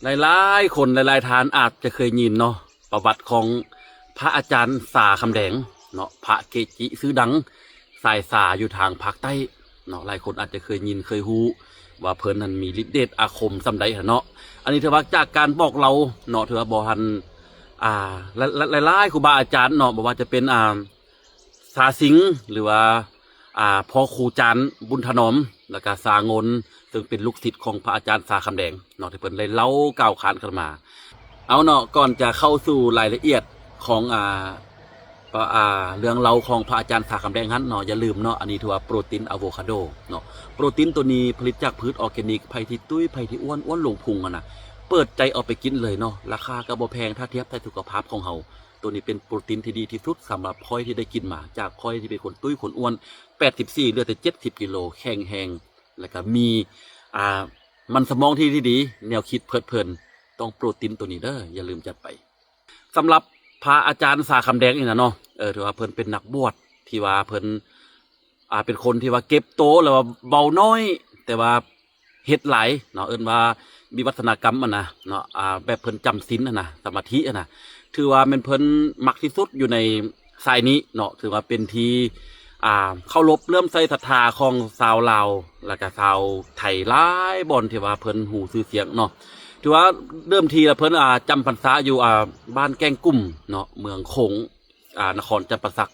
ຫຼາຍໆຄົນ ຫຼາຍໆທ່ານອາດຈະເຄີຍຍິນເນາະ ປະຫວັດຂອງພະອາຈານສາຄຳແດງເນາະ ພະເກຈິຊື່ດັງສາຍສາຢູ່ທາງພາກໃຕ້ເນາະ. ຫຼາຍຄົນອາດຈະເຄີຍຍິນເຄີຍຮູ້ວ່າເພິ່ນນັ້ນມີລິດເດດອາຄົມສ່ຳໃດຫັ້ນເນາະ. ອັນນີ້ຖືວ່າຈາກການບອກເລົ່າເນາະ ຖືວ່າບໍ່ທັນ ອ່າ ຫຼາຍໆ ຫຼາຍໆຄູບາອາຈານເນາະ ບໍ່ວ່າຈະເປັນ ອ່າ ສາສິງ ຫຼືວ່າ ອ່າ ພໍ່ຄູຈານບຸນຖະໜອມ ແລ້ວກະສາງົນ ເຊິ່ງເປັນລູກສິດຂອງພະອາຈານສາຄຳແດງເນາະ ທີ່ເພິ່ນໄດ້ເລົ່າກ່າວຂານກັນມາ. ເອົາເນາະ ກ່ອນຈະເຂົ້າສູ່ລາຍລະອຽດຂອງ ອ່າ ປະ ອ່າ ເລື່ອງເລົ່າຂອງພະອາຈານສາຄຳແດງຫັ້ນເນາະ ຢ່າລືມເນາະ ອັນນີ້ຖືວ່າໂປຣຕີນອາໂວຄາໂດເນາະ. ໂປຣຕີນໂຕນີ້ຜະລິດຈາກພືດອໍແກນິກ ໃຜທີ່ຕຸ້ຍ ໃຜທີ່ອ້ວນ ອ້ວນລົງພຸງຫັ້ນນະ ເປີດໃຈເອົາໄປກິນເລີຍເນາະ. ລາຄາກໍບໍ່ແພງ ຖ້າທຽບໃສ່ສຸຂະພາບຂອງເຮົາ ໂຕນີ້ເປັນໂປຣຕີນທີ່ດີທີ່ສຸດສຳລັບຂ້ອຍທີ່ໄດ້ກິນມາ ຈາກຂ້ອຍທີ່ເປັນຄົນຕຸ້ຍຄົນອ້ວນ ແປດສິບສີ່ ເຫຼືອແຕ່ເຈັດສິບກິໂລ ແຂງແຮງ ແລ້ວກະມີ ອ່າ ມັນສະໝອງທີ່ ທີ່ດີ ແນວຄິດເພີດເພີນ ຕ້ອງໂປຣຕີນໂຕນີ້ເດີ ຢ່າລືມຈັດໄປ. ສຳລັບພະອາຈານສາຄຳແດງນີ້ນະເນາະ ເອີ ຖືວ່າເພິ່ນເປັນນັກບວດທີ່ວ່າເພິ່ນ ອ່າ ເປັນຄົນທີ່ວ່າເກັບໂຕ ແລ້ວວ່າເວົ້າໜ້ອຍ ແຕ່ວ່າ ເຮັດຫຼາຍເນາະ ເອີ້ນວ່າວິວັດທະນາກຳຫັ້ນນະເນາະ ອ່າ ແບບເພິ່ນຈຳສິນຫັ້ນນະ ສະມາທິຫັ້ນນະ ຖືວ່າແມ່ນເພິ່ນມັກທີ່ສຸດຢູ່ໃນສາຍນີ້ເນາະ ຖືວ່າເປັນທີ່ ອ່າ ເຄົາລົບເຫຼື້ອມໃສສັດທາຂອງຊາວລາວ ແລ້ວກະຊາວໄທຫຼາຍບ່ອນທີ່ວ່າເພິ່ນຮູ້ຊື່ສຽງເນາະ. ຖືວ່າເດີມທີລະເພິ່ນ ອ່າ ຈຳພັນສາຢູ່ ອ່າ ບ້ານແກ້ງກຸ້ມເນາະ ເມືອງໂຂງ ອ່າ ນະຄອນຈຳປາສັກ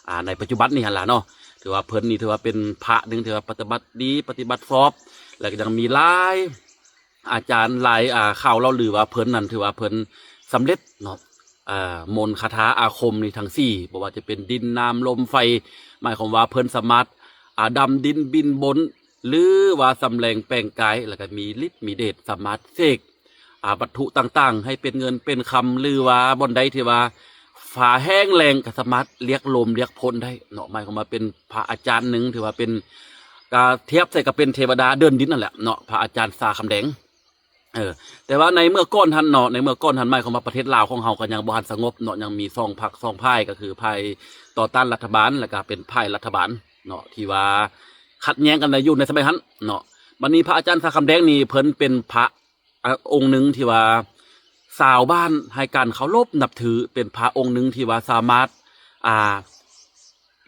ອ່າ ໃນປັດຈຸບັນນີ້ຫັ້ນລະເນາະ. ຖືວ່າເພິ່ນນີ້ຖືວ່າເປັນພະໜຶ່ງທີ່ວ່າປະຕິບັດດີ ປະຕິບັດຊອບ ແລະ ກໍຍັງມີຫຼາຍອາຈານ ຫຼາຍ ອ່າ ຂ່າວເລົ່າລືວ່າເພິ່ນນັ້ນຖືວ່າເພິ່ນສຳເລັດເນາະ ອ່າ ມົນຄາຖາອາຄົມນີ້ທັງສີ່ ບໍ່ວ່າຈະເປັນດິນ ນ້ຳ ລົມ ໄຟ ໝາຍຄວາມວ່າເພິ່ນສາມາດ ອ່າ ດຳດິນ ບິນບົນ ຫຼືວ່າສຳແດງແປງກາຍ ແລ້ວກໍມີລິດມີເດດ ສາມາດເສກ ອ່າ ວັດຖຸຕ່າງໆ ໃຫ້ເປັນເງິນເປັນຄຳ ຫຼືວ່າບ່ອນໃດທີ່ວ່າຟ້າແຫ້ງແລ້ງກໍສາມາດລຽກລົມລຽກຝົນໄດ້ເນາະ. ໝາຍຄວາມວ່າເປັນພະອາຈານໜຶ່ງ ຖືວ່າເປັນ ກະທຽບໃສ່ກໍເປັນເທວະດາເດີນດິນນັ້ນແຫຼະເນາະ ພະອາຈານສາຄຳແດງ. ເອີ ແຕ່ວ່າໃນເມື່ອກ່ອນຫັ້ນເນາະ ໃນເມື່ອກ່ອນຫັ້ນ ໝາຍຄວາມວ່າປະເທດລາວຂອງເຮົາກໍຍັງບໍ່ທັນສະຫງົບເນາະ ຍັງມີສອງພັກສອງຝ່າຍ ກໍຄືຝ່າຍຕໍ່ຕ້ານລັດຖະບານ ແລ້ວກໍເປັນຝ່າຍລັດຖະບານເນາະ ທີ່ວ່າຂັດແຍ້ງກັນໄດ້ຢູ່ໃນສະໄໝຫັ້ນເນາະ. ບັດນີ້ພະອາຈານສາຄຳແດງນີ້ ເພິ່ນເປັນພະ ອ່າ ອົງໜຶ່ງທີ່ວ່າຊາວບ້ານໃຫ້ການເຄົາລົບນັບຖື ເປັນພະອົງໜຶ່ງທີ່ວ່າສາມາດ ອ່າ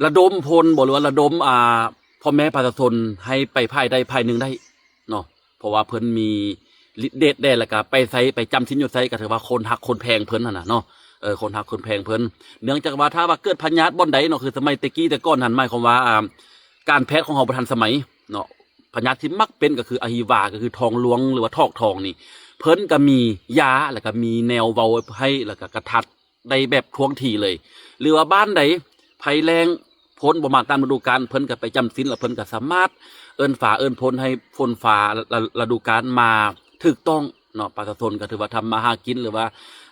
ລະດົມພົນບໍ ຫຼືວ່າລະດົມ ອ່າ ພໍ່ແມ່ປະຊາຊົນໃຫ້ໄປຝ່າຍໃດຝ່າຍໜຶ່ງໄດ້ເນາະ ເພາະວ່າເພິ່ນມີລິດເດດແດ່ ແລ້ວກະໄປໃສ ໄປຈຳສິນຢູ່ໃສ ກໍຖືວ່າຄົນຮັກຄົນແພງເພິ່ນຫັ້ນນະເນາະ ເອີ ຄົນຮັກຄົນແພງເພິ່ນ. ເນື່ອງຈາກວ່າຖ້າວ່າເກີດພະຍາດບ່ອນໃດເນາະ ຄືສະໄໝແຕ່ກີ້ແຕ່ກ່ອນຫັ້ນ ໝາຍຄວາມວ່າ ອ່າ ການແພດຂອງເຮົາບໍ່ທັນສະໄໝເນາະ ພະຍາດທີ່ມັກເປັນກໍຄືອະຫິວາ ກໍຄືທ້ອງລວງ ຫຼືວ່າຖອກທ້ອງນີ້ ເພິ່ນກໍມີຢາ ແລ້ວກໍມີແນວເວົ້າໃຫ້ ແລ້ວກໍກະທັດໄດ້ແບບທ່ວງທີເລີຍ ຫຼືວ່າບ້ານໃດໄພແລ້ງ ຝົນບໍ່ມາຕາມລະດູການ ເພິ່ນກໍໄປຈຳສິນ ແລ້ວເພິ່ນກໍສາມາດເອີ້ນຟ້າເອີ້ນຝົນ ໃຫ້ຝົນຟ້າລະ ລະດູການມາຖືກຕ້ອງເນາະ ປະຊາຊົນກໍຖືວ່າທຳມາຫາກິນ ຫຼືວ່າ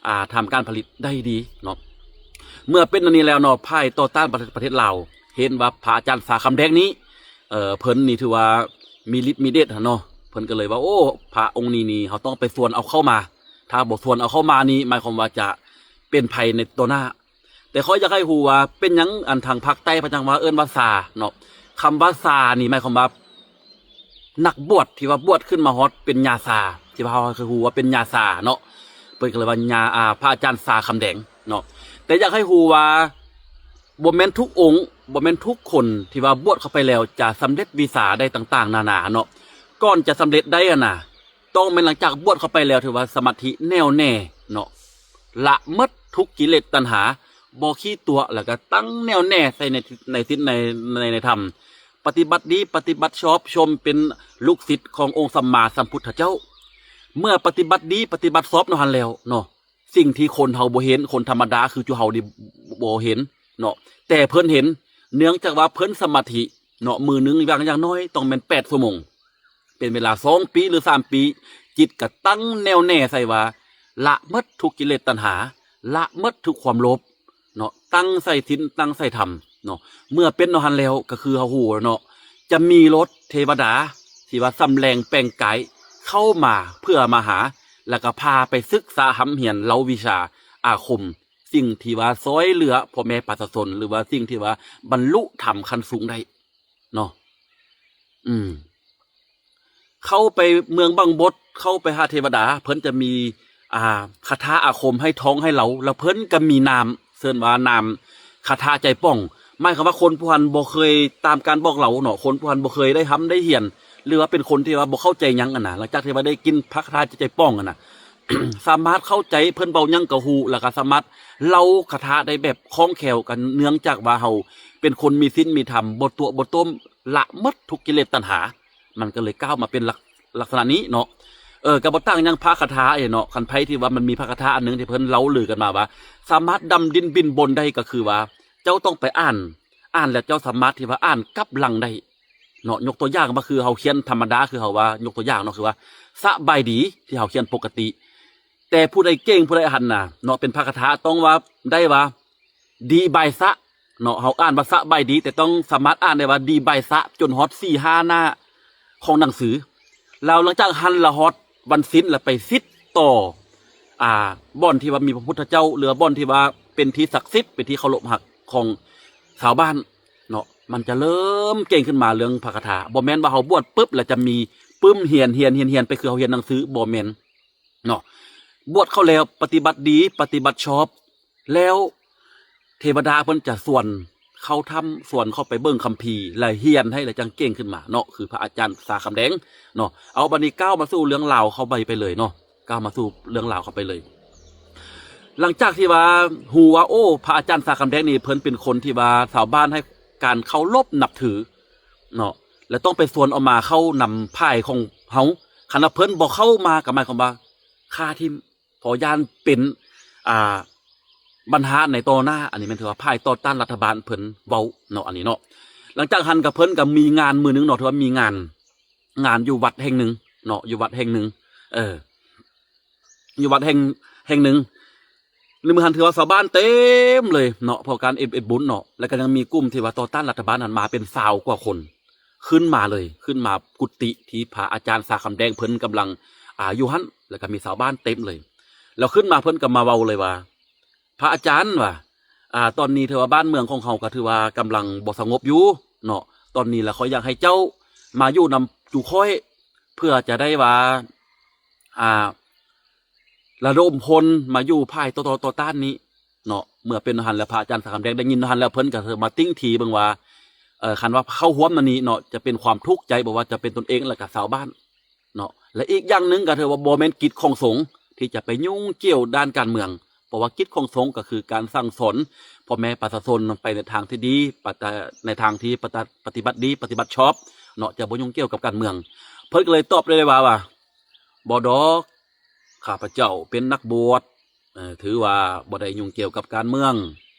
ອ່າ ທຳການຜະລິດໄດ້ດີເນາະ. ເມື່ອເປັນອັນນີ້ແລ້ວເນາະ ຝ່າຍຕໍ່ຕ້ານປະເທດ ປະເທດລາວ ເຫັນວ່າພະອາຈານສາຄຳແດງນີ້ ເອີ ເພິ່ນນີ້ຖືວ່າມີລິດມີເດດຫັ້ນເນາະ ເພິ່ນກໍເລີຍວ່າ ໂອ້ ພະອົງນີ້ນີ້ ເຮົາຕ້ອງໄປຊວນເອົາເຂົ້າມາ ຖ້າບໍ່ຊວນເອົາເຂົ້າມານີ້ ໝາຍຄວາມວ່າຈະເປັນໄພໃນຕໍ່ໜ້າ. ແຕ່ຂ້ອຍຢາກໃຫ້ຮູ້ວ່າເປັນຫຍັງອັນທາງພາກໃຕ້ເພິ່ນຈັ່ງວ່າເອີ້ນວ່າສາເນາະ ຄຳວ່າສານີ້ ໝາຍຄວາມວ່າ ນັກບວດທີ່ວ່າບວດຂຶ້ນມາຮອດເປັນຍາຊາ ທີ່ວ່າເຮົາເຄີຍຮູ້ວ່າເປັນຍາຊາເນາະ ເພິ່ນກໍເລີຍວ່າຍາ ອ່າ ພະອາຈານສາຄຳແດງເນາະ. ແຕ່ຢາກໃຫ້ຮູ້ວ່າບໍ່ແມ່ນທຸກອົງ ບໍ່ແມ່ນທຸກຄົນທີ່ວ່າບວດເຂົ້າໄປແລ້ວຈະສຳເລັດວິຊາໄດ້ຕ່າງໆນານາເນາະ. ກ່ອນຈະສຳເລັດໄດ້ຫັ້ນນະ ຕ້ອງແມ່ນຫຼັງຈາກບວດເຂົ້າໄປແລ້ວ ຖືວ່າສະມາທິແນ່ວແນ່ເນາະ ລະໝົດທຸກກິເລດຕັນຫາ ບໍ່ຂີ້ຕົວະ ແລ້ວກໍຕັ້ງແນ່ວແນ່ໃສ່ໃນ ໃນສິນ ໃນ ໃນ ໃນທຳ ປະຕິບັດດີ ປະຕິບັດຊອບ ຊົມເປັນລູກສິດຂອງອົງສຳມາສຳພຸດທະເຈົ້າ. ເມື່ອປະຕິບັດດີ ປະຕິບັດຊອບເນາະຫັ້ນແລ້ວເນາະ ສິ່ງທີ່ຄົນເຮົາບໍ່ເຫັນ ຄົນທຳມະດາຄືຈຸເຮົານີ້ບໍ່ເຫັນເນາະ ແຕ່ເພິ່ນເຫັນ ເນື່ອງຈາກວ່າເພິ່ນສະມາທິເນາະ ມື້ໜຶ່ງຢ່າງ ຢ່າງໜ້ອຍຕ້ອງແມ່ນແປດຊົ່ວໂມງ ເປັນເວລາສອງປີ ຫຼື ສາມປີ ຈິດກະຕັ້ງແນ່ວແນ່ໃສ່ວ່າ ລະໝົດທຸກກິເລດຕັນຫາ ລະໝົດທຸກຄວາມໂລບ ເນາະ ຕັ້ງໃສ່ສິນ ຕັ້ງໃສ່ທຳເນາະ. ເມື່ອເປັນແນວຫັ້ນແລ້ວ ກໍຄືເຮົາຮູ້ແລ້ວເນາະ ຈະມີລົດເທວະດາທີ່ວ່າສຳແດງແປງກາຍເຂົ້າມາເພື່ອມາຫາ ແລ້ວກໍພາໄປສຶກສາຮ່ຳຮຽນເລົ່າວິຊາອາຄົມ ສິ່ງທີ່ວ່າຊ່ອຍເຫຼືອພໍ່ແມ່ປະຊາຊົນ ຫຼືວ່າສິ່ງທີ່ວ່າບັນລຸທຳຂັ້ນສູງໄດ້ເນາະ. ອືມ ເຂົ້າໄປເມືອງບັງບົດ ເຂົ້າໄປຫາເທວະດາ ເພິ່ນຈະມີ ອ່າ ຄາຖາອາຄົມໃຫ້ທ່ອງໃຫ້ເລົ່າ ແລ້ວເພິ່ນກໍມີນາມ ເອີ້ນວ່ານາມຄາຖາໃຈປ່ອງ ໝາຍຄວາມວ່າຄົນຜູ້ຫັ້ນບໍ່ເຄີຍ ຕາມການບອກເລົ່າເນາະ ຄົນຜູ້ຫັ້ນບໍ່ເຄີຍໄດ້ຮ່ຳໄດ້ຮຽນ ຫຼືວ່າເປັນຄົນທີ່ວ່າບໍ່ເຂົ້າໃຈຫຍັງຫັ້ນນະ ຫຼັງຈາກທີ່ວ່າໄດ້ກິນພາຄາຖາໃຈປ່ອງຫັ້ນນະ ສາມາດເຂົ້າໃຈເພິ່ນເວົ້າຫຍັງກໍຮູ້ ແລ້ວກໍສາມາດເລົ່າຄາຖາໄດ້ແບບຄ່ອງແຄ້ວ ກໍເນື່ອງຈາກວ່າເຮົາເປັນຄົນມີສິນມີທຳ ບໍ່ຕົວະບໍ່ຕົ້ມ ລະໝົດທຸກກິເລດຕັນຫາ ມັນກໍເລີຍກ້າວມາເປັນລັກ ລັກສະນະນີ້ເນາະ ເອີ ກໍບໍ່ຕ່າງຫຍັງພາຄາຖາເດເນາະ ຄັນໃຜທີ່ວ່າມັນມີພາຄາຖາອັນໜຶ່ງທີ່ເພິ່ນເລົ່າລືກັນມາວ່າ ສາມາດດຳດິນບິນບົນໄດ້ ກໍຄືວ່າເຈົ້າຕ້ອງໄປອ່ານ ອ່ານແລ້ວເຈົ້າສາມາດທີ່ວ່າອ່ານກັບຫຼັງໄດ້ເນາະ ຍົກຕົວຢ່າງວ່າຄືເຮົາຂຽນທຳມະດາ ຄືເຮົາວ່າ ຍົກຕົວຢ່າງເນາະ ຄືວ່າສະບາຍດີ ທີ່ເຮົາຂຽນປົກກະຕິ ແຕ່ຜູ້ໃດເກັ່ງ ຜູ້ໃດຫັ້ນນະເນາະ ເປັນພາຄາຖາ ຕ້ອງວ່າ ໄດ້ວ່າ ດີບາຍສະເນາະ ເຮົາອ່ານວ່າສະບາຍດີ ແຕ່ຕ້ອງສາມາດອ່ານໄດ້ວ່າດີບາຍສະ ຈົນຮອດສີ່ຫ້າໜ້າຂອງໜັງສື ແລ້ວຫຼັງຈາກຫັ້ນລະຮອດວັນສິນ ລະໄປສິດຕໍ່ ອ່າ ບ່ອນທີ່ວ່າມີພະພຸດທະເຈົ້າ ຫຼືວ່າບ່ອນທີ່ວ່າເປັນທີ່ສັກສິດ ເປັນທີ່ເຄົາລົບຮັກຂອງຊາວບ້ານເນາະ ມັນຈະເລີ່ມເກັ່ງຂຶ້ນມາເລື່ອງພາຄາຖາ ບໍ່ແມ່ນວ່າເຮົາບວດປຶບ ລະຈະມີປຶ້ມຮຽນ ຮຽນ ຮຽນ ຮຽນໄປ ຄືເຮົາຮຽນໜັງສື ບໍ່ແມ່ນ ເນາະ ບວດເຂົ້າແລ້ວປະຕິບັດດີ ປະຕິບັດຊອບ ແລ້ວເທວະດາເພິ່ນຈະຊວນເຂົ້າຖ້ຳ ຊວນເຂົ້າໄປເບິ່ງຄຳພີ ແລະ ຮຽນໃຫ້ ແລະ ຈັ່ງເກັ່ງຂຶ້ນມາເນາະ ຄືພະອາຈານສາຄຳແດງເນາະ. ເອົາ ບັດນີ້ກ່າວມາສູ່ເລື່ອງລາວເຂົ້າໄປ ໄປເລີຍເນາະ ກ່າວມາສູ່ເລື່ອງລາວເຂົ້າໄປເລີຍ. ຫຼັງຈາກທີ່ວ່າຮູ້ວ່າ ໂອ້ ພະອາຈານສາຄຳແດງນີ້ ເພິ່ນເປັນຄົນທີ່ວ່າຊາວບ້ານໃຫ້ການເຄົາລົບນັບຖື ເນາະ ແລະ ຕ້ອງໄປຊວນເອົາມາເຂົ້ານຳພາຍຂອງເຮົາ ຄັນວ່າເພິ່ນບໍ່ເຂົ້າມາກໍໝາຍຄວາມວ່າຂ້າຖິ້ມ ເພາະຢ້ານເປັນ ອ່າ ບັນຫາໃນຕໍ່ໜ້າ ອັນນີ້ແມ່ນຖືວ່າພາຍຕໍ່ຕ້ານລັດຖະບານເພິ່ນເວົ້າເນາະ ອັນນີ້ເນາະ. ຫຼັງຈາກຫັ້ນກໍເພິ່ນກໍມີງານມື້ໜຶ່ງເນາະ ຖືວ່າມີງານ ງານຢູ່ວັດແຫ່ງໜຶ່ງເນາະ ຢູ່ວັດແຫ່ງໜຶ່ງ ເອີ ຢູ່ວັດແຫ່ງ ແຫ່ງໜຶ່ງ ໃນມື້ຫັ້ນຖືວ່າຊາວບ້ານເຕັມເລີຍເນາະ ເພາະການເຮັດ ເຮັດບຸນເນາະ ແລ້ວກໍຍັງມີກຸ່ມທີ່ວ່າຕໍ່ຕ້ານລັດຖະບານນັ້ນມາເປັນຊາວກວ່າຄົນ ຂຶ້ນມາເລີຍ ຂຶ້ນມາກຸຕິທີ່ພະອາຈານສາຄຳແດງເພິ່ນກຳລັງ ອ່າ ຢູ່ຫັ້ນ ແລ້ວກໍມີຊາວບ້ານເຕັມເລີຍ ແລ້ວຂຶ້ນມາເພິ່ນກໍມາເວົ້າເລີຍວ່າ ພະອາຈານວ່າ ອ່າ ຕອນນີ້ຖືວ່າບ້ານເມືອງຂອງເຮົາກໍຖືວ່າກຳລັງບໍ່ສະຫງົບຢູ່ເນາະ ຕອນນີ້ລະຂ້ອຍຢາກໃຫ້ເຈົ້າມາຢູ່ນຳຈຸຂ້ອຍ ເພື່ອຈະໄດ້ວ່າ ອ່າ ລະດົມພົນມາຢູ່ພາຍຕໍ່ ຕໍ່ ຕໍ່ຕ້ານນີ້ເນາະ. ເມື່ອເປັນແນວຫັ້ນແລ້ວ ພະອາຈານສາຄຳແດງໄດ້ຍິນແນວຫັ້ນແລ້ວ ເພິ່ນກໍມາຕິງຖີເບິ່ງວ່າ ເອີ ຄັນວ່າເຂົ້າຮ່ວມອັນນີ້ເນາະ ຈະເປັນຄວາມທຸກໃຈ ບໍ່ວ່າຈະເປັນຕົນເອງ ແລະ ກໍຊາວບ້ານເນາະ ແລະ ອີກຢ່າງໜຶ່ງກໍຖືວ່າບໍ່ແມ່ນກິດຂອງສົງທີ່ຈະໄປຫຍຸ້ງກ່ຽວດ້ານການເມືອງ ເພາະວ່າກິດຂອງສົງກໍຄືການສັ່ງສອນພໍ່ແມ່ປະຊາຊົນໄປໃນທາງທີ່ດີ ປະຕະ ໃນທາງທີ່ປະຕະ ປະຕິບັດດີ ປະຕິບັດຊອບເນາະ ຈະບໍ່ຫຍຸ້ງກ່ຽວກັບການເມືອງ. ເພິ່ນກໍເລີຍຕອບໄດ້ວ່າ ວ່າ ບໍ່ດອກ ຂ້າພະເຈົ້າເປັນນັກບວດ ເອີ ຖືວ່າບໍ່ໄດ້ຫຍຸ້ງກ່ຽວກັບການເມືອງ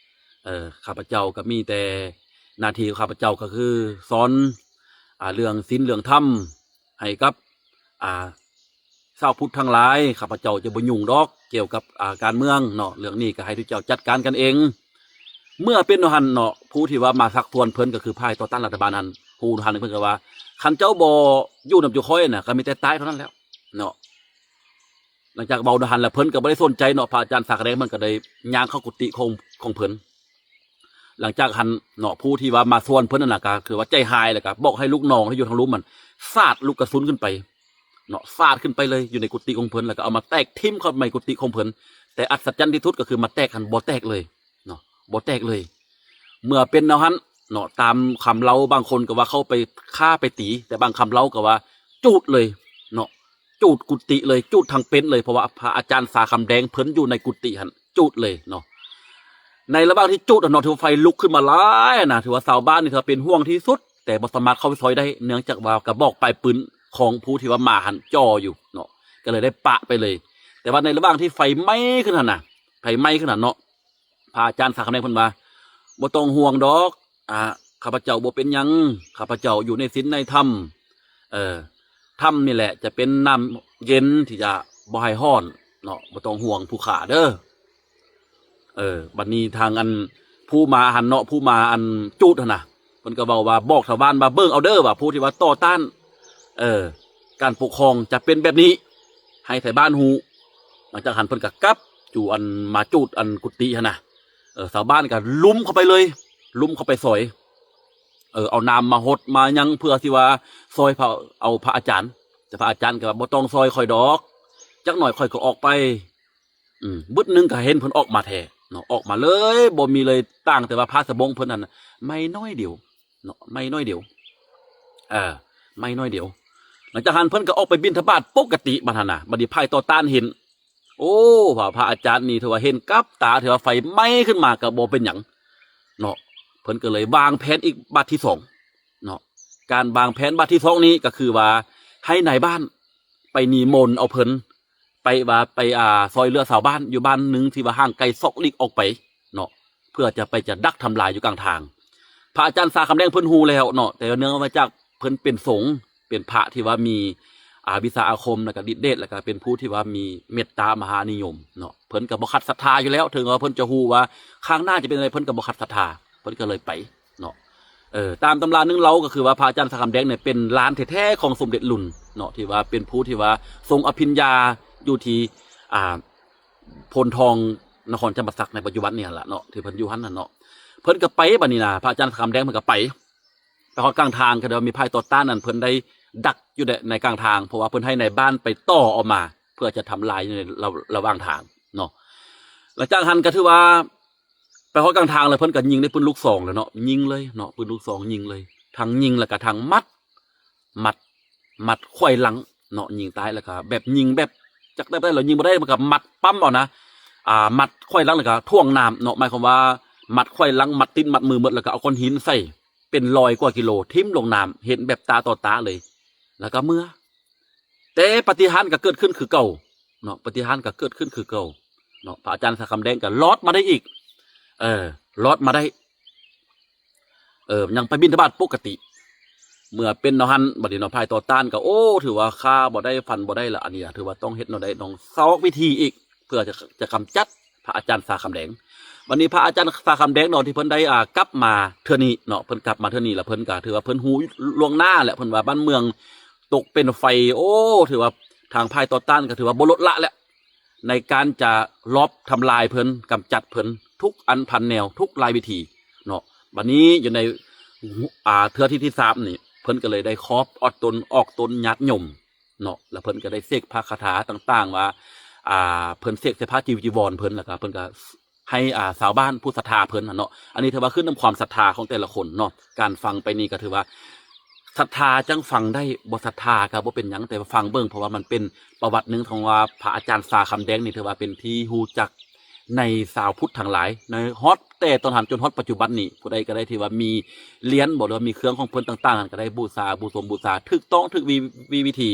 ເອີ ຂ້າພະເຈົ້າກໍມີແຕ່ໜ້າທີ່ຂອງຂ້າພະເຈົ້າກໍຄືສອນ ອ່າ ເລື່ອງສິນເລື່ອງທຳໃຫ້ກັບ ອ່າ ຊາວພຸດທັງຫຼາຍ ຂ້າພະເຈົ້າຈະບໍ່ຫຍຸ້ງດອກກ່ຽວກັບ ອ່າ ການເມືອງເນາະ ເລື່ອງນີ້ກໍໃຫ້ທຸກເຈົ້າຈັດການກັນເອງ. ເມື່ອເປັນແນວຫັ້ນເນາະ ຜູ້ທີ່ວ່າມາຊັກຊວນເພິ່ນກໍຄືພາຍຕໍ່ຕ້ານລັດຖະບານຫັ້ນ ຜູ້ນັ້ນເພິ່ນກໍວ່າ ຄັນເຈົ້າບໍ່ຢູ່ນຳຈຸຂ້ອຍນະ ກໍມີແຕ່ຕາຍເທົ່ານັ້ນແລ້ວເນາະ. ຫຼັງຈາກເວົ້າແນວຫັ້ນແລ້ວ ເພິ່ນກໍບໍ່ໄດ້ສົນໃຈເນາະ ພະອາຈານສາຄະແດງເພິ່ນກໍໄດ້ຍ່າງເຂົ້າກຸຕິຂອງ ຂອງເພິ່ນ. ຫຼັງຈາກຫັ້ນເນາະ ຜູ້ທີ່ວ່າມາຊວນເພິ່ນນັ້ນນະ ກໍຄືວ່າໃຈຮ້າຍ ແລ້ວກໍບອກໃຫ້ລູກນ້ອງທີ່ຢູ່ທາງລຸ່ມຫັ້ນສາດລູກກະສຸນຂຶ້ນໄປເນາະ ສາດຂຶ້ນໄປເລີຍຢູ່ໃນກຸຕິຂອງເພິ່ນ ແລ້ວກໍເອົາມາແຕກຖິ້ມເຂົ້າໃນກຸຕິຂອງເພິ່ນ. ແຕ່ອັດສະຈັນທີ່ສຸດກໍຄືມາແຕກຫັ້ນ ບໍ່ແຕກເລີຍເນາະ ບໍ່ແຕກເລີຍ. ເມື່ອເປັນແນວຫັ້ນເນາະ ຕາມຄຳເລົ່າ ບາງຄົນກໍວ່າເຂົາໄປຂ້າໄປຕີ ແຕ່ບາງຄຳເລົ່າກໍວ່າຈູດເລີຍເນາະ ຈູດກຸຕິເລີຍ ຈູດທັງເປັນເລີຍ ເພາະວ່າພະອາຈານສາຄຳແດງເພິ່ນຢູ່ໃນກຸຕິຫັ້ນ ຈູດເລີຍເນາະ. ໃນລະຫວ່າງທີ່ຈູດຫັ້ນເນາະ ຖືວ່າໄຟລຸກຂຶ້ນມາຫຼາຍຫັ້ນນະ ຖືວ່າຊາວບ້ານນີ້ຖືວ່າເປັນຫ່ວງທີ່ສຸດ ແຕ່ບໍ່ສາມາດເຂົ້າໄປຊ່ອຍໄດ້ ເນື່ອງຈາກວ່າກະບອກປາຍປືນຂອງຜູ້ທີ່ວ່າມາຫັ້ນຈ່ອຢູ່ເນາະ ກໍເລີຍໄດ້ປະໄປເລີຍ. ແຕ່ວ່າໃນລະຫວ່າງທີ່ໄຟໄໝ້ຂຶ້ນຫັ້ນນະ ໄຟໄໝ້ຂຶ້ນຫັ້ນເນາະ ພະອາຈານສາຄະແນງເພິ່ນວ່າ ບໍ່ຕ້ອງຫ່ວງດອກ ອ່າ ຂ້າພະເຈົ້າບໍ່ເປັນຫຍັງ ຂ້າພະເຈົ້າຢູ່ໃນສິນໃນທຳ ເອີ ທຳນີ້ແຫຼະຈະເປັນນ້ຳເຢັນທີ່ຈະບໍ່ໃຫ້ຮ້ອນເນາະ ບໍ່ຕ້ອງຫ່ວງຜູ້ຂ້າເດີ. ເອີ ບັດນີ້ທາງອັນຜູ້ມາຫັ້ນເນາະ ຜູ້ມາອັນຈູດຫັ້ນນະ ເພິ່ນກໍເວົ້າວ່າ ບອກຊາວບ້ານວ່າ ເບິ່ງເອົາເດີ ວ່າຜູ້ທີ່ວ່າຕໍ່ຕ້ານ ເອີ ການປົກຄອງຈະເປັນແບບນີ້ ໃຫ້ໄທບ້ານຮູ້. ຫຼັງຈາກຫັ້ນເພິ່ນກໍກັບຢູ່ອັນມາຈູດອັນກຸຕິຫັ້ນນະ ເອີ ຊາວບ້ານກໍລຸມເຂົ້າໄປເລີຍ ລຸມເຂົ້າໄປຊ່ອຍ ເອີ ເອົານ້ຳມາຫົດມາຫຍັງ ເພື່ອທີ່ວ່າຊ່ອຍພະ ເອົາພະອາຈານ ແຕ່ພະອາຈານກໍວ່າ ບໍ່ຕ້ອງຊ່ອຍຂ້ອຍດອກ ຈັກໜ້ອຍຂ້ອຍກໍອອກໄປ. ອືມ ບຶດໜຶ່ງກໍເຫັນເພິ່ນອອກມາແທ້ເນາະ ອອກມາເລີຍ ບໍ່ມີເລີຍ ຕ່າງແຕ່ວ່າຜ້າສະບົງເພິ່ນນັ້ນໄໝ້ໜ້ອຍດຽວເນາະ ໄໝ້ໜ້ອຍດຽວ ເອີ ໄໝ້ໜ້ອຍດຽວ. ຫຼັງຈາກຫັ້ນເພິ່ນກໍອອກໄປບິນທະບາດປົກກະຕິ ບັດຫັ້ນນະ ບັດນີ້ພາຍຕໍ່ຕ້ານເຫັນ ໂອ້ ວ່າພະອາຈານນີ້ຖືວ່າເຫັນກັບຕາ ຖືວ່າໄຟໄໝ້ຂຶ້ນມາກໍບໍ່ເປັນຫຍັງເນາະ ເພິ່ນກໍເລີຍວາງແຜນອີກບາດທີສອງເນາະ. ການວາງແຜນບາດທີສອງນີ້ກໍຄືວ່າ ໃຫ້ນາຍບ້ານໄປນິມົນເອົາເພິ່ນ ໄປວ່າໄປ ອ່າ ຊ່ອຍເຫຼືອຊາວບ້ານຢູ່ບ້ານໜຶ່ງທີ່ວ່າຫ່າງໄກຊອກຫຼີກອອກໄປເນາະ ເພື່ອຈະໄປຈະດັກທຳລາຍຢູ່ກາງທາງ. ພະອາຈານສາຄຳແດງເພິ່ນຮູ້ແລ້ວເນາະ ແຕ່ເນື່ອງມາຈາກເພິ່ນເປັນສົງ ເປັນພະທີ່ວ່າມີ ອ່າ ວິຊາອາຄົມ ແລ້ວກໍລິດເດດ ແລ້ວກໍເປັນຜູ້ທີ່ວ່າມີເມດຕາມະຫານິຍົມເນາະ ເພິ່ນກໍບໍ່ຂັດສັດທາຢູ່ແລ້ວ ເຖິງວ່າເພິ່ນຈະຮູ້ວ່າຂ້າງໜ້າຈະເປັນຈັ່ງໃດ ເພິ່ນກໍບໍ່ຂັດສັດທາ ເພິ່ນກໍເລີຍໄປເນາະ. ເອີ ຕາມຕຳລາໜຶ່ງເລົ່າກໍຄືວ່າ ພະອາຈານສາຄຳແດງນີ້ເປັນຫຼານແທ້ໆຂອງສົມເດັດລຸນເນາະ ທີ່ວ່າເປັນຜູ້ທີ່ວ່າຊົງອະພິນຍາຢູ່ທີ່ ອ່າ ໂພນທອງ ນະຄອນຈຳປາສັກໃນປັດຈຸບັນນີ້ຫັ້ນລະເນາະ ທີ່ເພິ່ນຢູ່ຫັ້ນນະເນາະ. ເພິ່ນກໍໄປ ບັດນີ້ນະ ພະອາຈານສາຄຳແດງເພິ່ນກໍໄປ ໄປຮອດກາງທາງ ກໍໄດ້ວ່າມີພາຍຕໍ່ຕ້ານນັ້ນ ເພິ່ນໄດ້ດັກຢູ່ໃນກາງທາງ ເພາະວ່າເພິ່ນໃຫ້ນາຍບ້ານໄປຕໍ່ອອກມາ ເພື່ອຈະທຳລາຍຢູ່ໃນລະ ລະຫວ່າງທາງເນາະ. ຫຼັງຈາກຫັ້ນກໍຖືວ່າໄປຮອດກາງທາງແລ້ວ ເພິ່ນກໍຍິງດ້ວຍປືນລູກຊອງແລ້ວເນາະ ຍິງເລີຍເນາະ ປືນລູກຊອງຍິງເລີຍ ທັງຍິງແລ້ວກໍທັງມັດ ມັດ ມັດໄຂວ້ຫຼັງເນາະ ຍິງຕາຍແລ້ວກໍແບບຍິງແບບ ຈັກໄດ້ບໍ່ໄດ້ ລາວຍິງບໍ່ໄດ້ ມັນກໍມັດປ້ຳເອົານະ ອ່າ ມັດໄຂວ້ຫຼັງ ແລ້ວກໍຖ່ວງນ້ຳເນາະ ໝາຍຄວາມວ່າມັດໄຂວ້ຫຼັງ ມັດຕີນ ມັດມືໝົດ ແລ້ວກໍເອົາກ້ອນຫີນໃສ່ ເປັນຮ້ອຍກວ່າກິໂລ ຖິ້ມລົງນ້ຳ ເຫັນແບບຕາຕໍ່ຕາເລີຍ ແລ້ວກໍເມືອ. ແຕ່ປາຕິຫານກໍເກີດຂຶ້ນຄືເກົ່າເນາະ ປາຕິຫານກໍເກີດຂຶ້ນຄືເກົ່າເນາະ ພະອາຈານສາຄຳແດງກໍລອດມາໄດ້ອີກ ເອີ ລອດມາໄດ້ ເອີ ຍັງໄປບິນທະບາດປົກກະຕິ ເມື່ອເປັນແນວຫັ້ນ ບັດນີ້ເນາະ ພາຍຕໍ່ຕ້ານກໍ ໂອ້ ຖືວ່າຄາບໍ່ໄດ້ ຟັນບໍ່ໄດ້ລະ ອັນນີ້ຖືວ່າຕ້ອງເຮັດແນວໃດ ຕ້ອງຊອກວິທີອີກ ເພື່ອຈະ ຈະກຳຈັດພະອາຈານສາຄຳແດງ. ບັດນີ້ພະອາຈານສາຄຳແດງເນາະ ທີ່ເພິ່ນໄດ້ ອ່າ ກັບມາເທື່ອນີ້ເນາະ ເພິ່ນກັບມາເທື່ອນີ້ລະ ເພິ່ນກໍຖືວ່າເພິ່ນຮູ້ລ່ວງໜ້າແຫຼະ ເພິ່ນວ່າບ້ານເມືອງຕົກເປັນໄຟ ໂອ້ ຖືວ່າທາງພາຍຕໍ່ຕ້ານກໍຖືວ່າບໍ່ລົດລະແຫຼະ ໃນການຈະລອບທຳລາຍເພິ່ນ ກຳຈັດເພິ່ນ ທຸກອັນພັນແນວ ທຸກລາຍວິທີເນາະ. ບັດນີ້ຢູ່ໃນ ອ່າ ເທື່ອທີ ທີສາມນີ້ ເພິ່ນກໍເລີຍໄດ້ຂອບອອກຕົນ ອອກຕົນຍາດໂຍມເນາະ ແລ້ວເພິ່ນກໍໄດ້ເສກພະຄາຖາຕ່າງໆ ວ່າ ອ່າ ເພິ່ນເສກໃສ່ຜ້າຈີວຈີວອນເພິ່ນ ແລ້ວກໍເພິ່ນກໍໃຫ້ ອ່າ ຊາວບ້ານຜູ້ສັດທາເພິ່ນຫັ້ນເນາະ. ອັນນີ້ຖືວ່າຂຶ້ນນຳຄວາມສັດທາຂອງແຕ່ລະຄົນເນາະ ການຟັງໄປນີ້ກໍຖືວ່າ ສັດທາຈັ່ງຟັງໄດ້ ບໍ່ສັດທາກໍບໍ່ເປັນຫຍັງ ແຕ່ວ່າຟັງເບິ່ງ ເພາະວ່າມັນເປັນປະຫວັດໜຶ່ງຂອງວ່າ ພະອາຈານສາຄຳແດງນີ້ ຖືວ່າເປັນທີ່ຮູ້ຈັກໃນຊາວພຸດທັງຫຼາຍ ໃນຮອດແຕ່ຕອນຫັ້ນຈົນຮອດປັດຈຸບັນນີ້ ຜູ້ໃດກໍໄດ້ທີ່ວ່າມີຫຼຽນບໍ ຫຼືວ່າມີເຄື່ອງຂອງເພິ່ນຕ່າງໆ ນັ້ນກໍໄດ້ບູຊາ ບູຊົມບູຊາ ຖືກຕ້ອງ ຖືກວິ ວິ ວິທີ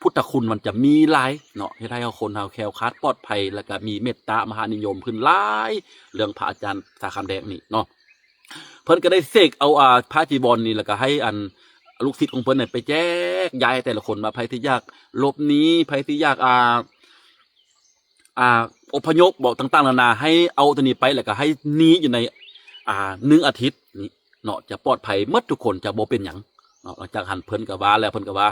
ພຸດທະຄຸນມັນຈະມີຫຼາຍເນາະ ເຮັດໃຫ້ເຮົາ ຄົນເຮົາແຄ້ວຄາດປອດໄພ ແລ້ວກໍມີເມດຕາມະຫານິຍົມຂຶ້ນຫຼາຍ ເລື່ອງພະອາຈານສາຄຳແດງນີ້ເນາະ. ເພິ່ນກໍໄດ້ເສກເອົາ ອ່າ ຜ້າຈີວອນນີ້ ແລ້ວກໍໃຫ້ອັນລູກສິດຂອງເພິ່ນນັ້ນໄປແຈກຢາຍໃຫ້ແຕ່ລະຄົນ ວ່າໃຜທີ່ຢາກຫຼົບໜີ ໃຜທີ່ຢາກ ອ່າ ອ່າ ອົບພະຍົບບໍຕ່າງໆນານາ ໃຫ້ເອົາຕົວນີ້ໄປ ແລ້ວກໍໃຫ້ໜີຢູ່ໃນ ອ່າ ໜຶ່ງອາທິດນີ້ເນາະ ຈະປອດໄພໝົດທຸກຄົນ ຈະບໍ່ເປັນຫຍັງເນາະ. ຫຼັງຈາກຫັ້ນເພິ່ນກໍວ່າແລ້ວ ເພິ່ນກໍວ່າ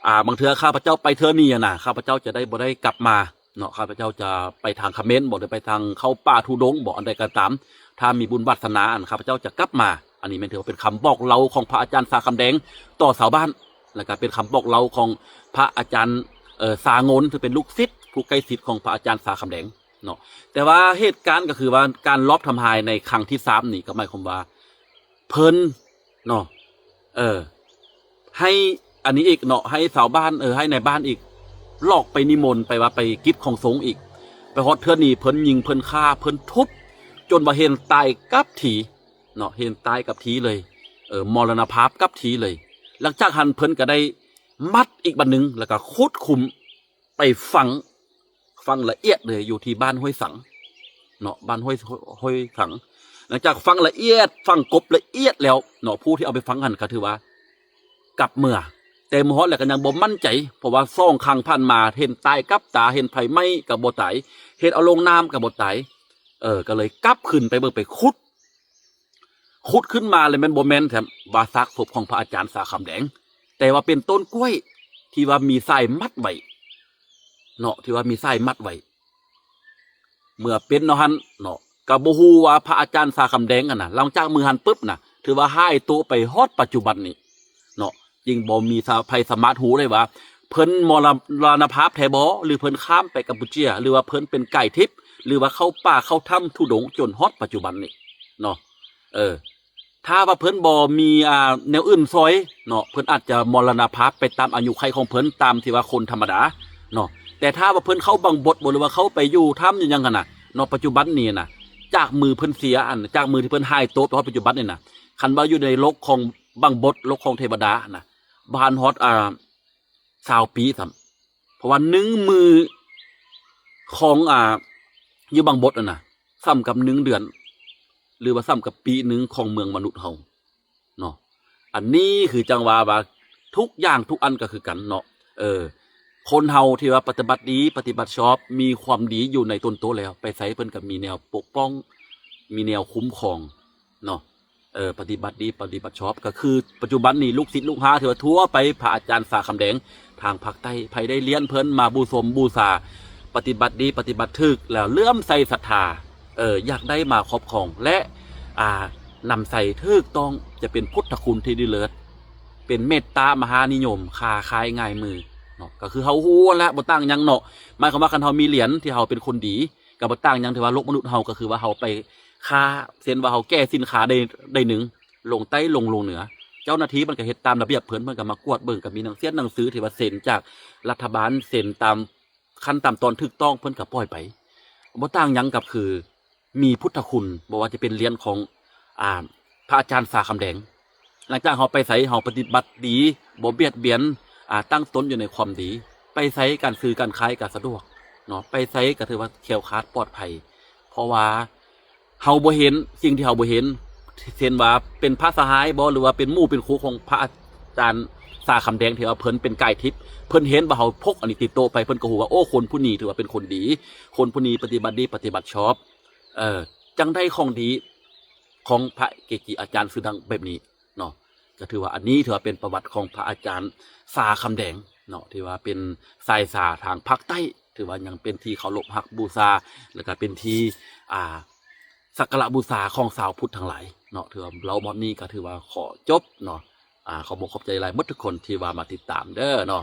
ອ່າ ບາງເທື່ອຂ້າພະເຈົ້າໄປເທື່ອນີ້ນະ ຂ້າພະເຈົ້າຈະໄດ້ບໍ່ໄດ້ກັບມາເນາະ ຂ້າພະເຈົ້າຈະໄປທາງຂະເໝນບໍ ຫຼືໄປທາງເຂົ້າປ່າທຸດົງບໍ ອັນໃດກໍຕາມ ຖ້າມີບຸນວາດສະໜາ ອັນຂ້າພະເຈົ້າຈະກັບມາ. ອັນນີ້ແມ່ນຖືວ່າເປັນຄຳບອກເລົ່າຂອງພະອາຈານສາຄຳແດງຕໍ່ຊາວບ້ານ ແລ້ວກໍເປັນຄຳບອກເລົ່າຂອງພະອາຈານ ເອີ ສາໂງນ ທີ່ເປັນລູກສິດຜູ້ໃກ້ຊິດຂອງພະອາຈານສາຄຳແດງເນາະ. ແຕ່ວ່າເຫດການກໍຄືວ່າ ການລອບທຳລາຍໃນຄັ້ງທີສາມນີ້ ກໍໝາຍຄວາມວ່າເພິ່ນເນາະ ເອີ ໃຫ້ອັນນີ້ອີກເນາະ ໃຫ້ຊາວບ້ານ ເອີ ໃຫ້ນາຍບ້ານອີກ ຫຼອກໄປນິມົນ ໄປວ່າໄປກິດຂອງສົງອີກ. ໄປຮອດເທື່ອນີ້ ເພິ່ນຍິງ ເພິ່ນຂ້າ ເພິ່ນທຸບ ຈົນວ່າເຫັນຕາຍກັບທີ່ເນາະ ເຫັນຕາຍກັບທີ່ເລີຍ ເອີ ມໍລະນະພາບກັບທີ່ເລີຍ. ຫຼັງຈາກຫັ້ນເພິ່ນກໍໄດ້ມັດອີກບັດໜຶ່ງ ແລ້ວກໍຂຸດຂຸມໄປຝັງ ຝັງລະອຽດເລີຍ ຢູ່ທີ່ບ້ານຫ້ວຍສັງເນາະ ບ້ານຫ້ວຍ ຫ້ວຍສັງ. ຫຼັງຈາກຝັງລະອຽດ ຝັງກົບລະອຽດແລ້ວເນາະ ຜູ້ທີ່ເອົາໄປຝັງຫັ້ນກໍຖືວ່າກັບເມືອ ແຕ່ມາຮອດແລ້ວກໍຍັງບໍ່ໝັ້ນໃຈ ເພາະວ່າສອງຄັ້ງຜ່ານມາ ເຫັນຕາຍກັບຕາ ເຫັນໄຟໄໝ້ກໍບໍ່ຕາຍ ເຫັນເອົາລົງນ້ຳກໍບໍ່ຕາຍ ເອີ ກໍເລີຍກັບຂຶ້ນໄປເບິ່ງ ໄປຂຸດ ຂຸດຂຶ້ນມາແລ້ວແມ່ນບໍ່ແມ່ນແທ້ວ່າຊາກສົບຂອງພະອາຈານສາຄຳແດງ ແຕ່ວ່າເປັນຕົ້ນກ້ວຍທີ່ວ່າມີສາຍມັດໄວ້ເນາະ ທີ່ວ່າມີສາຍມັດໄວ້. ເມື່ອເປັນແນວຫັ້ນເນາະ ກໍບໍ່ຮູ້ວ່າພະອາຈານສາຄຳແດງຫັ້ນນະ ຫຼັງຈາກມື້ຫັ້ນປຶບນະ ຖືວ່າຫາຍໂຕໄປຮອດປັດຈຸບັນນີ້ເນາະ ຈຶ່ງບໍ່ມີສາ ໃຜສາມາດຮູ້ໄດ້ວ່າ ເພິ່ນມໍລະນະພາບແທ້ບໍ່ ຫຼືເພິ່ນຂ້າມໄປກຳປູເຈຍ ຫຼືວ່າເພິ່ນເປັນກາຍທິບ ຫຼືວ່າເຂົ້າປ່າເຂົ້າຖ້ຳທຸດົງຈົນຮອດປັດຈຸບັນນີ້ເນາະ. ເອີ ຖ້າວ່າເພິ່ນບໍ່ມີ ອ່າ ແນວອື່ນຊ່ອຍເນາະ ເພິ່ນອາດຈະມໍລະນະພາບໄປຕາມອາຍຸໄຂຂອງເພິ່ນ ຕາມທີ່ວ່າຄົນທຳມະດາເນາະ. ແຕ່ຖ້າວ່າເພິ່ນເຂົ້າບັງບົດບໍ່ ຫຼືວ່າເຂົ້າໄປຢູ່ຖ້ຳຢູ່ຫຍັງຫັ້ນນະເນາະ ປັດຈຸບັນນີ້ນະ ຈາກມືເພິ່ນເສຍ ອັນ ຈາກມືທີ່ເພິ່ນຫາຍໂຕໄປຮອດປັດຈຸບັນນີ້ນະ ຄັນວ່າຢູ່ໃນໂລກຂອງບັງບົດ ໂລກຂອງເທວະດານະ ບໍ່ທັນຮອດ ອ່າ ຊາວປີຊ້ຳ ເພາະວ່າໜຶ່ງມື້ຂອງ ອ່າ ຢູ່ບັງບົດຫັ້ນນະ ສ່ຳກັບໜຶ່ງເດືອນ ຫຼືວ່າສ່ຳກັບປີໜຶ່ງຂອງເມືອງມະນຸດເຮົາເນາະ. ອັນນີ້ຄືຈັ່ງວ່າ ວ່າທຸກຢ່າງທຸກອັນກໍຄືກັນເນາະ. ເອີ ຄົນເຮົາທີ່ວ່າປະຕິບັດດີ ປະຕິບັດຊອບ ມີຄວາມດີຢູ່ໃນຕົນໂຕແລ້ວ ໄປໃສເພິ່ນກໍມີແນວປົກປ້ອງ ມີແນວຄຸ້ມຄອງເນາະ. ເອີ ປະຕິບັດດີ ປະຕິບັດຊອບ ກໍຄືປັດຈຸບັນນີ້ ລູກສິດລູກຫາ ຖືວ່າທົ່ວໄປ ພະອາຈານສາຄຳແດງ ທາງພາກໃຕ້ ໃຜໄດ້ລຽນເພິ່ນມາບູຊົມບູຊາ ປະຕິບັດດີ ປະຕິບັດຖືກ ແລ້ວເຫຼື້ອມໃສສັດທາ ເອີ ຢາກໄດ້ມາຄອບຄອງ ແລະ ອ່າ ນຳໃຊ້ຖືກຕ້ອງ ຈະເປັນພຸດທະຄຸນທີ່ດີເລີດ ເປັນເມດຕາມະຫານິຍົມ ຄ້າຂາຍງ່າຍມືເນາະ. ກໍຄືເຮົາຮູ້ຫັ້ນແຫຼະ ບໍ່ຕ່າງຫຍັງເນາະ. ໝາຍຄວາມວ່າ ຄັນເຮົາມີຫຼຽນທີ່ເຮົາເປັນຄົນດີ ກໍບໍ່ຕ່າງຫຍັງທີ່ວ່າໂລກມະນຸດເຮົາ ກໍຄືວ່າເຮົາໄປຄ້າ ເຊັ່ນວ່າເຮົາແກ່ສິນຄ້າໄດ້ ໄດ້ໜຶ່ງ ລົງໃຕ້ລົງ ລົງເໜືອ ເຈົ້າໜ້າທີ່ມັນກໍເຮັດຕາມລະບຽບເພິ່ນ ເພິ່ນກໍມາກວດເບິ່ງ ກໍມີໜັງເສຍໜັງສືທີ່ວ່າເຊັນຈາກລັດຖະບານ ເຊັນຕາມຂັ້ນຕາມຕອນຖືກຕ້ອງ ເພິ່ນກໍປ່ອຍໄປ. ບໍ່ຕ່າງຫຍັງກັບຄືມີພຸດທະຄຸນ ບໍ່ວ່າຈະເປັນຫຼຽນຂອງ ອ່າ ພະອາຈານສາຄຳແດງ. ຫຼັງຈາກເຮົາໄປໃສ ເຮົາປະຕິບັດດີ ບໍ່ບຽດບຽນ ອ່າ ຕັ້ງຕົນຢູ່ໃນຄວາມດີ ໄປໃສການຊື້ການຂາຍກໍສະດວກເນາະ ໄປໃສກໍຖືວ່າແຄ້ວຄາດປອດໄພ ເພາະວ່າເຮົາບໍ່ເຫັນສິ່ງທີ່ເຮົາບໍ່ເຫັນ ເຊັ່ນວ່າເປັນພະສະຫາຍບໍ ຫຼືວ່າເປັນໝູ່ເປັນຄູ່ຂອງພະອາຈານສາຄຳແດງ ທີ່ວ່າເພິ່ນເປັນກາຍທິບ ເພິ່ນເຫັນວ່າເຮົາພົກອັນນີ້ຕິດໂຕໄປ ເພິ່ນກໍຮູ້ວ່າ ໂອ້ ຄົນຜູ້ນີ້ຖືວ່າເປັນຄົນດີ ຄົນຜູ້ນີ້ປະຕິບັດດີ ປະຕິບັດຊອບ ເອີ ຈັ່ງໄດ້ຂອງດີຂອງພະເກຈິອາຈານຊື່ດັງແບບນີ້ເນາະ. ກໍຖືວ່າອັນນີ້ຖືວ່າເປັນປະຫວັດຂອງພະອາຈານສາຄຳແດງເນາະ ທີ່ວ່າເປັນສາຍສາທາງພາກໃຕ້ ຖືວ່າຍັງເປັນທີ່ເຄົາລົບຮັກບູຊາ ແລ້ວກໍເປັນທີ່ ອ່າ ສັກກາລະບູຊາຂອງຊາວພຸດທັງຫຼາຍເນາະ. ຖືວ່າເລົ່າໝົດນີ້ກໍຖືວ່າຂໍຈົບເນາະ. ອ່າ ຂອບອົກຂອບໃຈຫຼາຍໝົດທຸກຄົນທີ່ວ່າມາຕິດຕາມເດີເນາະ.